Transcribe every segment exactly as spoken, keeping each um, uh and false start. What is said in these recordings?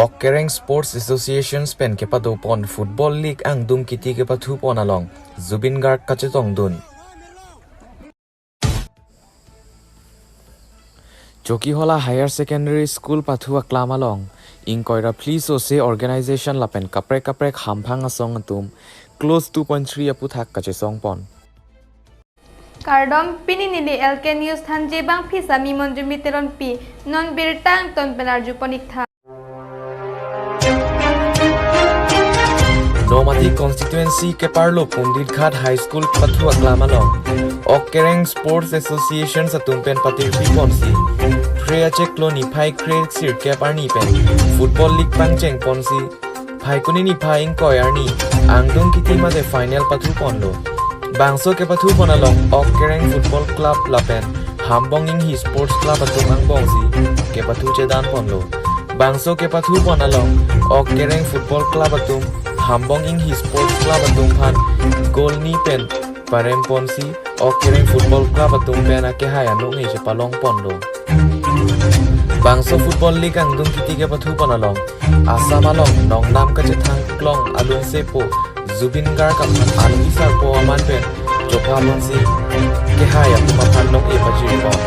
Ok Kereng Sports Associations pen kepadopon Football League angdung kiti kepathupon along Zubeen Garg kachetongdun. Chokihola Higher Secondary School pathu aklam along ingkoi ra phli sose organization lapen kaprek kaprek hamphang asong atum Clause two point three aputhak kachesongpon. Kardom, pini neli L K News thanji bangphisa mi Monjumi Teronpi, non birta angton pen arjupon iktha. Nomati constituency keparlo Pundit Ghat High School pathu aklam along Ok Kereng Sports Association atum pen patirpiponsi phre acheklo niphai kre sirkep arni pen Football League pangchengponsi Phaikuni niphai ingkoi arni angdung kiti mate final pathuponlo. Bangso kepathupon along Ok Kereng Football Club lapen Hambong Inghi Sports Club atum angbongsi kepathu chedanponlo. Bangso kepathupon along Ok Kereng Football Club atum Hambong Inghi Sports Club atum aphan goal ni pen paremponsi Ok Kereng Football Club atum pen akehai anung e chepalongponlo. Bangso Football League angdung kiti kepathupon along Assam along nongnam kachethang klong alunsepo Zubeen Garg aphan alohi sarpo aman pen chophaponsi kehai atum aphan nong e pajirpon.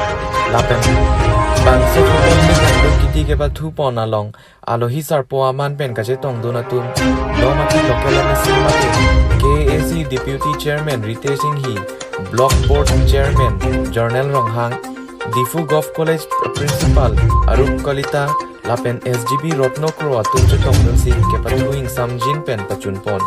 Lapen bangso Football League angdung kiti kepathupon along alohi sarpo aman pen kachetongdun atum Nomati local M A C mate K A A C Deputy Chairman Ritesh Inghi, Block Board Chairman Jonel Ronghang, Diphu Govt College Principal Arup Kalita lapen S G B Rotno Kro atum chetongdunsi kepathu ingsamjin pen pachunpon.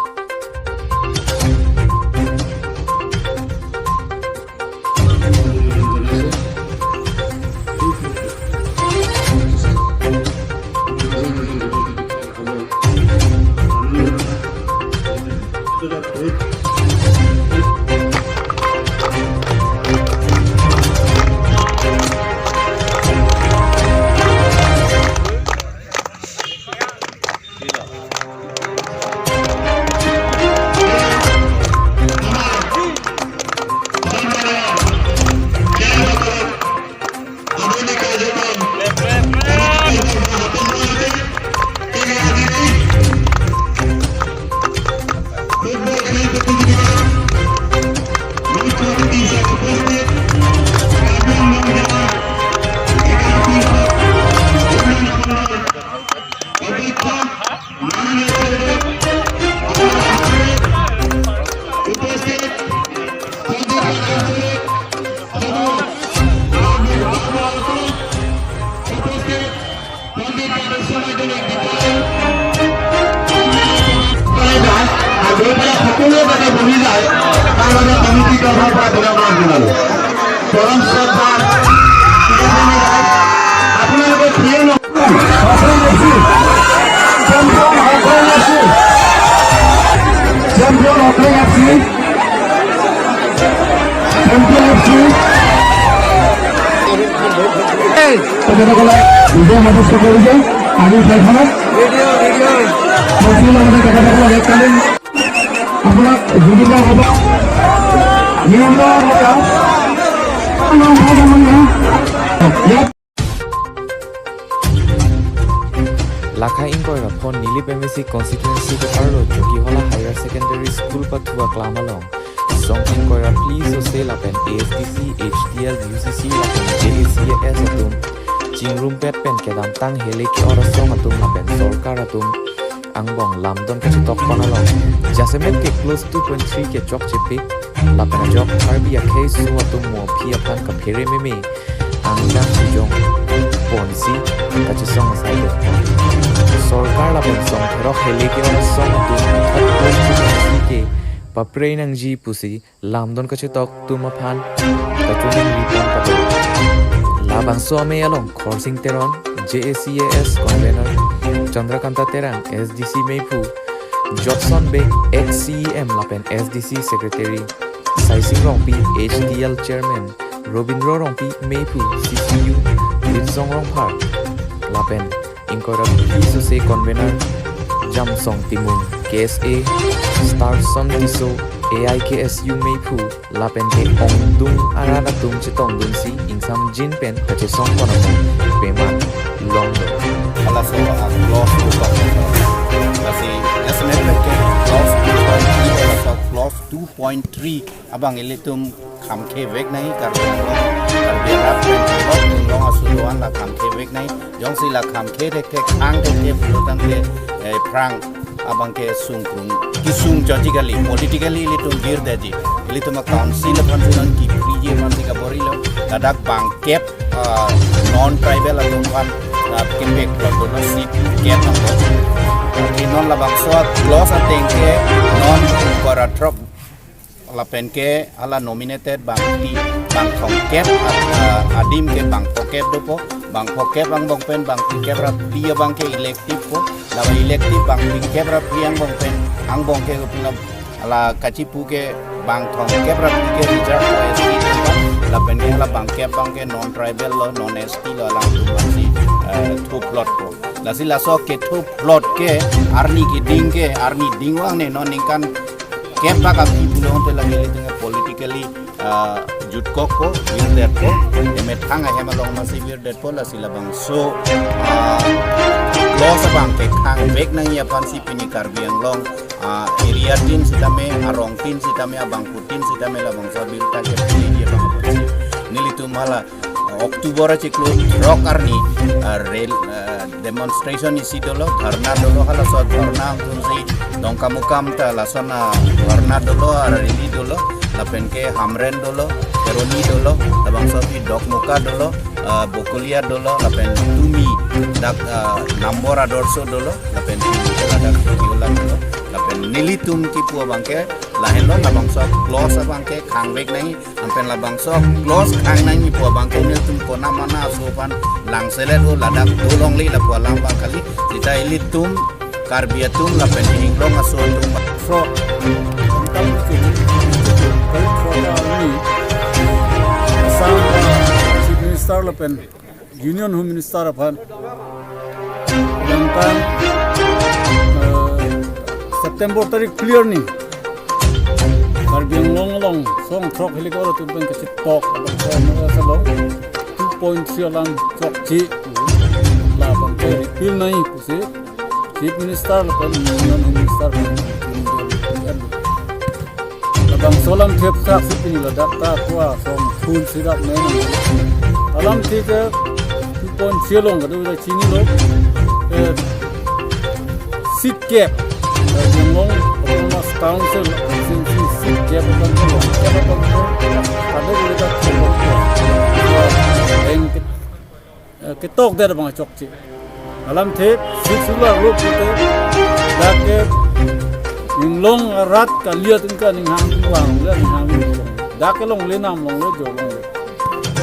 সকলোৱে যাতে বহি যায়, তাৰ বাবে কমিটিৰ তৰফৰ পৰা ধন্যবাদ জনালোঁ। পৰম শ্ৰদ্ধা আপোনালোকে ফিৰে ন- Champion Hoklang F C. Champion Hoklang F C. Champion F C. তেখেতসকলে নিজে সন্তুষ্ট কৰিছে আজিৰ খেলখনত। ট্ৰফীৰ লগতে তেখেতসকলক এককালীন আপোনাক জুবিন গাৰ্গ হ'ব। নিৰন্তৰ হ'ব। ইয়াত Lakha ingkoi ra phon Nilip M A C constituency keparlo Chokihola Higher Secondary School pathu aklam along song ingkoi ra phli sose lapen A S D C, H D L, U C C lapen J A C A S atum chingrumpet pen kedamtang hele ke-ot asong atum lapen sorkar atum angbong lamdon kachetokpon along jasemet ke clause two point three kechokchepik lapen ajok Karbi akhei aso atum mo aphi aphan kaphere meme angdeng sujong ponsi kachesong asai do. Sorkar lapen song therok hele ke-ot asong atum thot clause two point three ke paprei nangji pusi lamdon kachetok atum aphan kachoningri pon pado. Labangso amei along Khorsing Teron, J A C A S convener, Chandrakanta Terang, S D C meiphu, Jotson Bey, ex C E M lapen S D C secretary, Saising Rongpi, H D L chairman, Robindro Rongpi meiphu, C C U, Linsong Rongphar, lapen ingkoi ra phli sose convener Jamsong Timung, K S A, Starson Tisso, A I K S U meiphu lapen ke ongdung arat atum chetongdunsi ingsamjin pen kachesong pon aphan peman longlo. Halaso a-clause two point three. Lasi, as a matter of fact, clause two point three, halaso clause two point three abang ilitum khamkhe vek nangji, Karbi Anglong, Karbi arat pen Anglong, Anglong aso doan la khamkhe vek nangji. Jongsi la khamkhe thekthe, khang thekthe pulo tangte, eh, phrang abang ke sungkrung, kesung chotji kali, politically ilitum virdetji. Ilitum a-council aphan sunan kipriji aphansi kabor-ilo. Ladak bangkep, ah, non-tribal atum aphan, ah, kepek plot dolo, seat kep nangpo. Lasi non labangso a-clause ateng ke non paragraph lapen ke hala nominated bangphli, bang thomkep a-, a-, adim ke bang phokep dopo, bang phokep angbong pen bang phlikep ra phli abang ke elective po, la elective bang phlikep ra phli angbong pen, angbong ke kopilo, la kachipu ke bang thomkep ra phli ke reserve po S T atum aphan, lapen ke hala bangkep abang ke non-tribal lo, non-S T lo, alangtum aphansi, eh, thuphlot po. Lasi laso kethuphlot ke arni keding ke, arni dingvang ne, non ningkan kep bak aphi pulote lake ilitum ke politically, ah, jutkokpo, virdetpo, emethang ahem along masi virdetpo, lasi labangso, ah, clause abang ke khang vek nangji aphansi pini Karbi Anglong, ah, area tin sitame, arong tin sitame, abangphu tin sitame labangso abirta ke pini abang aphansi. Nelitum hala October achiklo throk arni, ah, rel-, ah, demonstration isi dolo, dharna dolo, halaso dharna angthunsi Dongkamukam ta lason a-dharna dolo, a-rally dolo, lapen ke Hamren dolo, Kheroni dolo, labangso aphi Dokmoka dolo, ah, Bokolia dolo, lapen Tumi dak, ah, Nambor Adorsho dolo, lapen Tumi ke ladak Tumi Hola dolo, lapen nelitum kipu abang ke lahenlo, labangso clause abang ke khang vek nangji, anpen labangso clause khang nangji pu abang ke nelitum kona mana aso aphan langselet ho, ladak dolongle lapu alam abang kali. Seta ilitum Karbi atum lapen Anglong aso atum. Fro. Tangka Fro arni Assam Chief Minister lapen Union Home Minister aphan. Langtan, eh, September tarik phli arni Karbi Anglong along song throk helikopter atum pen kachitok abang song along two point three alam chokche, labang ke repeal nangji pusi Chief Minister lapen Union Home Minister aphan. Labangso alam thepthak si pini ladak ta kua song thun sidap neng. Alamthe ke two point three along kado la chinilo. Eh, seat cap. Eh, Anglong Autonomous Council, seat cap abang ke, cap abang ke. Kado la thepthak. Eng ke eh, ketokdet abang chokche. Alamthe sixth schedule arlo pute dak ke Anglong arat kaliat ingka ninghang vang le ninghang vang. Dak ke longle nam longle jo longle.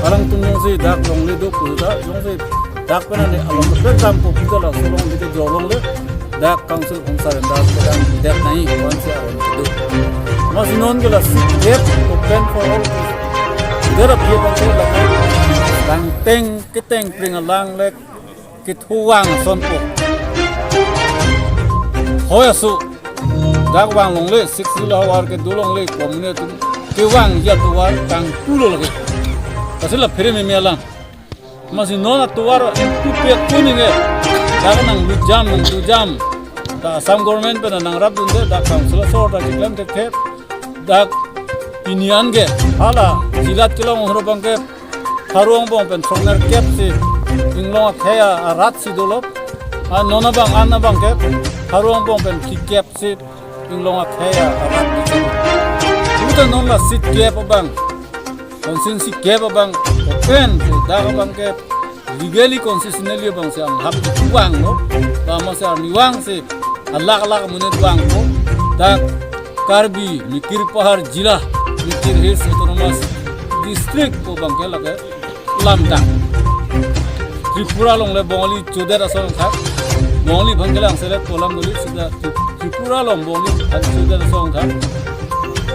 Alangtum jongsi dak longle do puta jongsi dak pen ani along ke dampo puta laso longle ke jo longle. Dak council aphong surrender kedam det nangji aphansi aron kedo. Masi non ke la seat cap open for all. Dera pie bangke la tangteng keteng pring alang le kethuang asonpo. Hoi aso dak vang longle, sixth schedule havar kedo longle, komune atum kevangji atovar kangpulo lake. Lasi la phere meme alang. Masi non atovar ingpu pek kuning e. Dak nangdujam, nangdujam. Ta Assam government pen nangrapdunde, dak council asor ta chiklem thekthe. Dak pini an ke hala jilat kelong horo bangke pharo angbong pen songnerkep si Anglong akhei arat si dolo. A non abang an abang ke pharo angbong pen phlikep si Anglong akhei arat si. Uta non la seat cap abang, constituency cap abang open si dak abang ke legally constitutionally abang si anghap vanglo. Ba masi arnivang si alak alak amonit vangpo. Dak Karbi Mikir Pahar Jila, Mikir Hills Autonomous District pu bangke lake lamdang. Tripura along le Bongali chodet ason thak. Bongali bangke lang selet kolam guli sida Tri-, Tripura along Bongali bang chodet ason thak.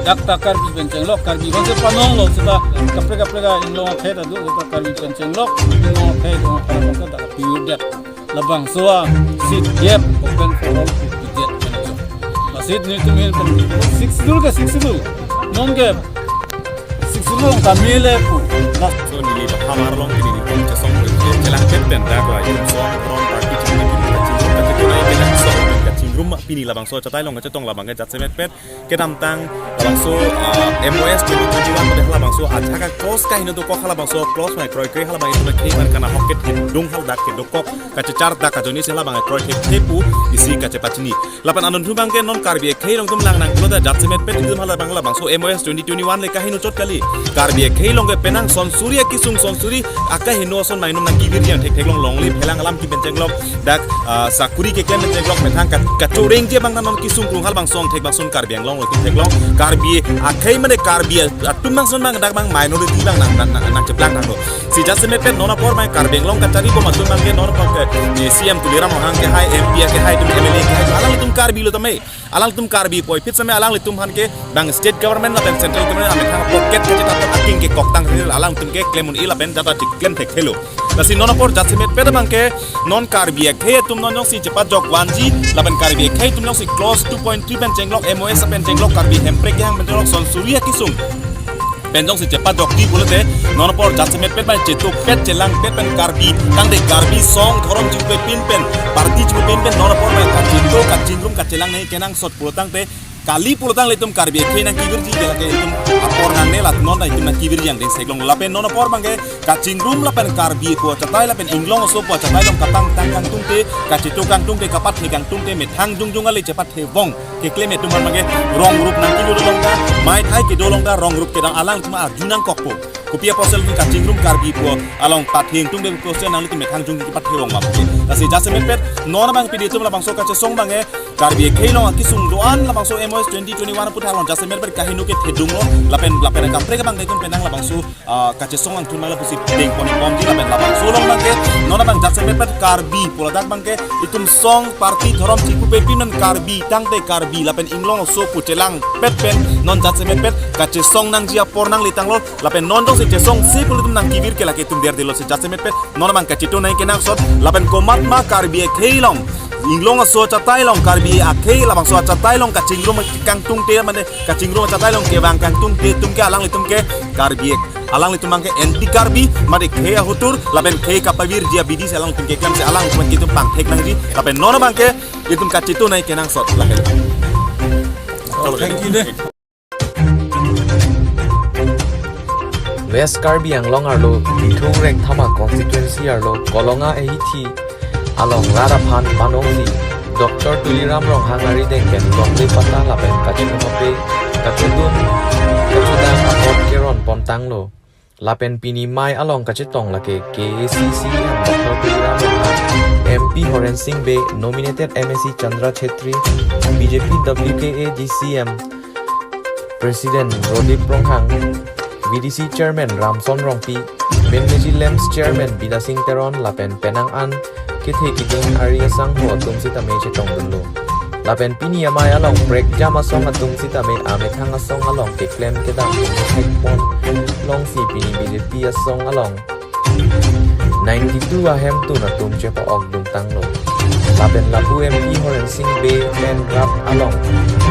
Dak ta Karbi pen chenglok, Karbi bangke panong lo sida kaprek kaprek a Anglong akhei ta do sida Karbi pen chenglok, Anglong akhei do bangke dak piu det. Labangso a seat cap open for all candidate pen ajo. Bas State nelitum ahin pen Sixth Schedule ke Sixth Schedule. Non ke Sixth Schedule along ta mele pu. Laso neli ba hamar along ke nelitum chesong pen chelangpet pen dak la itum song from party chingrum kachingrum kachingrum kachingrum pini labangso achatai along kachetong labang ke jasemetpet kedamtang labangso, ah, M O S twenty twenty-one pen halabangso ajak a-clause kaheno dokok halabangso clause mai kroikre halabang itum ke man kana hokket dung hal dak ke dokok kachechar dak ajoine si halabang kroikre thepu isi kachepachini. Lapen anun thu abangke non Karbi akhei along itum lang nangpulo ta jasemetpet itum halabang labangso M O S twenty twenty-one le kaheno chot kali. Karbi akhei along ke penang sonsuri akisung sonsuri akaheno ason mai itum nangkevirji ang thektheklong longle phelang alam kepen chenglok dak, ah, sakuri keklem pen chenglok methang ka-, kachorengji abang ta non kisung krung halabangso angthek bangson Karbi Anglong lo itum theklong. Karbi akhei mane Karbi atum bangson abang dak abang minority abang nang, nang, nang, nangcheplang thanglo. Si jasemetpet non apor mai Karbi Anglong kachari bom atum abangke non apor ke, eh, C M Tuliram Ronghang ke hai, M P ke hai, itum M L A ke hai, alanglitum Karbi lo tame. Alanglitum Karbi puvoiphit seme alanglitum aphan ke bang state government lapen central government amethang pocket kachetap aking ke koktang ril alanglitum ke klem un-e lapen jata chiklemthekthelo. Lasi non apor jasemetpet abangke non Karbi akhei atum non jongsi chepajok vanji lapen Karbi akhei atum jongsi clause two point three pen chenglok M O S pen chenglok Karbi Hemprek kehang pen chenglok sonsuri akisung pen jongsi chepajokji pulote non apor jasemetpet pen chetupet chelangpet pen Karbi tangte Karbi song dhorom chingpepin pen party chingpepin pen non apor pen kacheto kachingrum kachelang nangji kenangsot pulo tangte kali pulo tangte itum Karbi akhei nangkevirji ke lake itum apor nangne la non ta itum nangkevirji angdeng theklong lapen non apor abangke kachingrum lapen Karbi pu achatai lapen Inglong aso pu achatai along kapangtang kangtungte kacheto kangtungte kapathe kangtungte methang jongjong ale chepathe vong keklem atum aphan abangke wrong group nangkedo long ta, maithai kedo long ta wrong group kedam alanglitum arju nangkokpo. Kopi apotsi itum kachingrum Karbi pu along pathe ingtungde apotsi nanglitum methang jongjong kepathe vong ma pu. Lasi jasemetpet non abang pini itum labangso kachesong abangke Karbi akhei along akisung do-an labangso M O S twenty twenty-one aphuthak along jasemetpet kaheno kethedunglo lapen lapen kaprek abang itum penang labangso ah, kachesong angthun mala pusi dengpon-ikponji lapen labangso along abangke non abang jasemetpet Karbi pu ladak abangke itum song party dhorom chingpepin pen Karbi tangte Karbi lapen Inglong aso pu chelangpet pen non jasemetpet kachesong nangji apor nangle tanglo lapen non jongsi chesongse pu itum nangkevir ke lake itum derdelo si jasemetpet non abang kacheto nangji kenangsot lapen komatma Karbi akhei along Inglong aso achatai along Karbi akhei labangso achatai along kachingrum kangtungte mane kachingrum achatai along kevang kangtungte atum ke alanglitum ke Karbi ek. Alanglitum abangke anti Karbi, mate khei ahotur, lapen khei kapavirji abidi si alanglitum keklem si alanglitum ke itum pangthek nangji, lapen non abangke itum kacheto nangji kenangsot lapen. Thank you de. West Karbi Anglong arlo, Bithung Rengthama constituency arlo, Kolonga ahithi, along rat aphan panongsi Doctor Tuliram Ronghang arideng pen longle patta lapen kachinghope kachedun kachedang apot keron pontanglo. Lapen pini amei along kachetong lake K A C C M Doctor Tuliram Ronghang, M P Horen Sing Bey, nominated M A C Chandra Chhetri, B J P W K A D C M President Rodip Ronghang, V D C Chairman Ramson Rongpi, Menmeji LAMPS Chairman Bidya Sing Teron lapen penang an kethe kiding ari asangho atum sitame chetongdunlo. Lapen pini amei along prekjam asong atum sitame amethang asong along keklem kedam thekpon longsi pini B J P asong along ninety-two ahemtun atum chepa-ok dungtanglo. Lapen lapu M P Horen Sing Bey pen rat along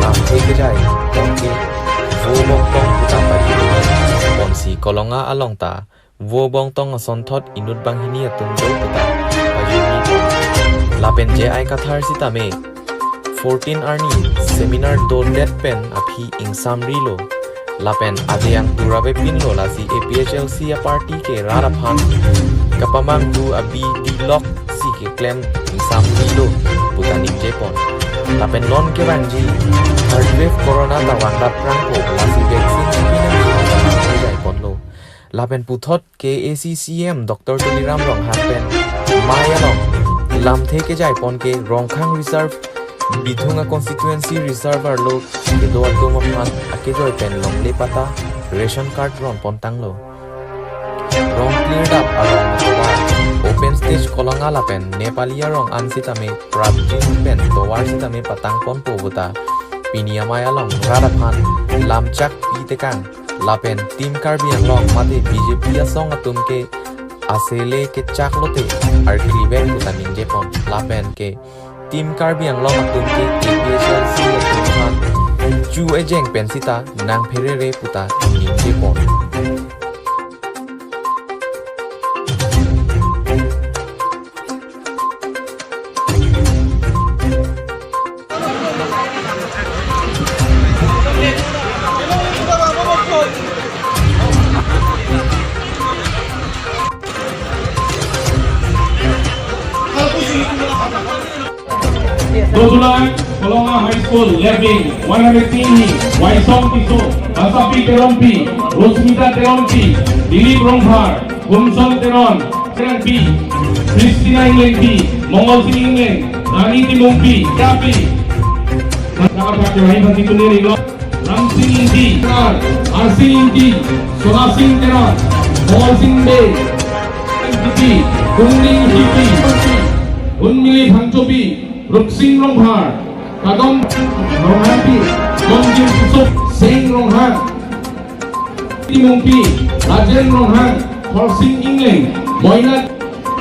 lamthe kejai tongke vo bongtong puta pajir ponsi Kolonga along ta vo bongtong asonthot inut banghini atum do puta pajirni pon. Lapen J I Kathar sitame fourteen arni seminar dodet pen aphi ingsamrilo. Lapen adeyang turave pinlo lasi A P H L C aparty ke rat aphan kapamanghu abidi loksi keklem ingsamrilo puta ningjepon. Lapen non kevangji third wave corona ta vangdap prangpo lasi vaccine kepinangji puta ningjepon lo. Lapen puthot K A C C M Doctor Tuliram Ronghang pen amei along lamthe kejaipon ke Rongkhang Reserve, Bithung a constituency reserve arlo kedo atum aphan akejoi pen longle patta ration card ronpontanglo. Rong klirdap arong tovar open stage Kolonga lapen Nepali arong an sitame prapjin pen tovar sitame patangponpo puta pini amei along rat aphan lamchak pitekang. Lapen Team Karbi Anglong mate B J P asong atum ke asele kechak lote arkrivek puta ningjepon. Lapen ke Team Karbi Anglong atum ke A P H L C atum aphan Ju ejeng pen sita nangpherere puta ningje pon. Dodulai, Kolonga High School, Leving, one hundred twenty, Waisong Tisso, Basapi Terongpi, Rosmita Terongpi, Dilip Rongphar, Humson Teron, Terongpi, Christina Inglengpi, Mongol Sing Ingleng, Rani Timungpi, Kapi. Nakapakai hasi kuning lo. Ramsing Ingti, Arsing Ingti, Sonasing Teron, Morsing Bey, Ingti, Kungning Ingti, Unmili Phangchopi, Ruksing Rongphar, Kadom Ronghangpi, Monjir Kusuk, Seng Ronghang, Timungpi, Rajen Ronghang, Thorsing Ingleng, Moina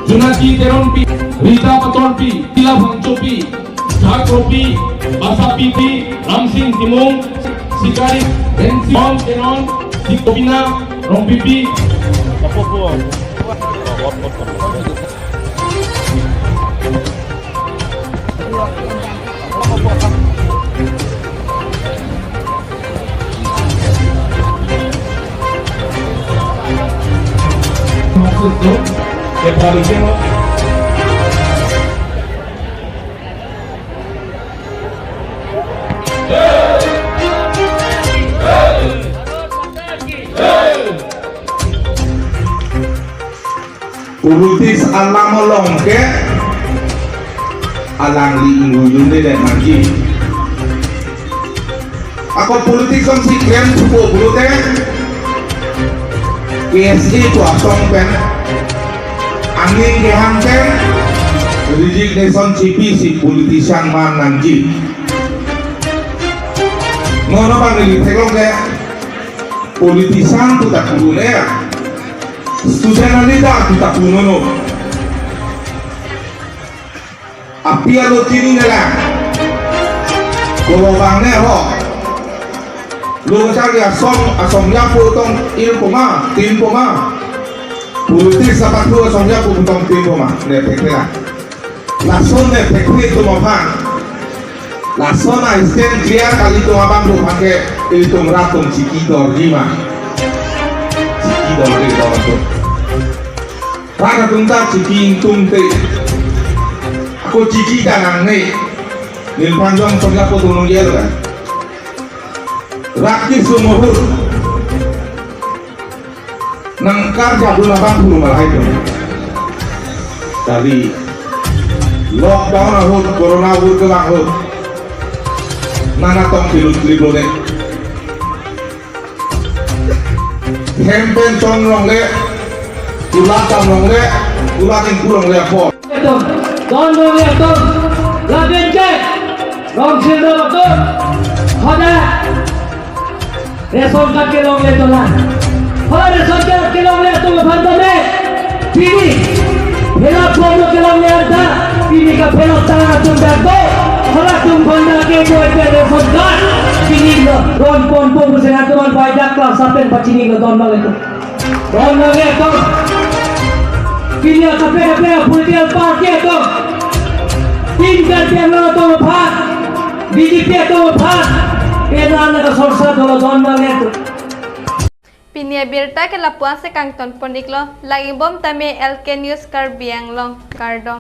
Junati Teronpi, Rita Patorpi, Tila Phangchopi, Jack Ropi, Basapipi, Ramsing Timung, Sikari, Bensi Bom Teron, Sikopina, Rongpipi. Politics alam along ke alangli ingwi dunde nangji. Ako politics along si klem thupo pulote K S A pu asong pen aning kehang pen resignation chipi si politician man nangji. Nono bang neli theklong ke politician pu ta pulo ne. Student leader kita punono. Api alo chini nela. Kolo bang ne ho. Lo chari asong, asong ya pu tong il poma, tim poma. Politics apa tu asong ya pu tong tim poma. Ne pekela. Lason ne thekthek atum aphan. Lason a-stand clear kali atum abang atum aphan ke ilitum rat atum chiki dorji ma. Chiki dorji dor atum. Rat atum ta chiki ingtung te. Ako chiki ta nangne. Nilphan jong songja ko tunung ye lo kan. Rat ke sumahur. Nangkarjadun abang pulu malahai pun. Tadi lockdown ahut, corona ahut ke ahut. Nana tong pilut pilut ne. Hem pen tong longle, kulat tam longle, kulat ingku longle apor. Atum, don longle atum, lapen ke, rong sirdo atum, hoda, ration card kelongle tola. Hoda ration card kelongle atum aphan tame, pini, hela promo kelongle anta, pini ka phelok tang atum dak do, hoda atum aphan dak ke do ete ration card, pini lo, ron pon pon pusi atum aphan bai dak kelas apen pachini lo don longle atum. Don longle atum. Pini akaprek kaprek political party atum. Tin kan piang lo atum aphan. B J P atum aphan. Pena na kasorsa dolo don longle atum. Pini abirta ke lapu-an si kangton pon iklo. Lang-ibom tame L K News Karbi Anglong, kardom.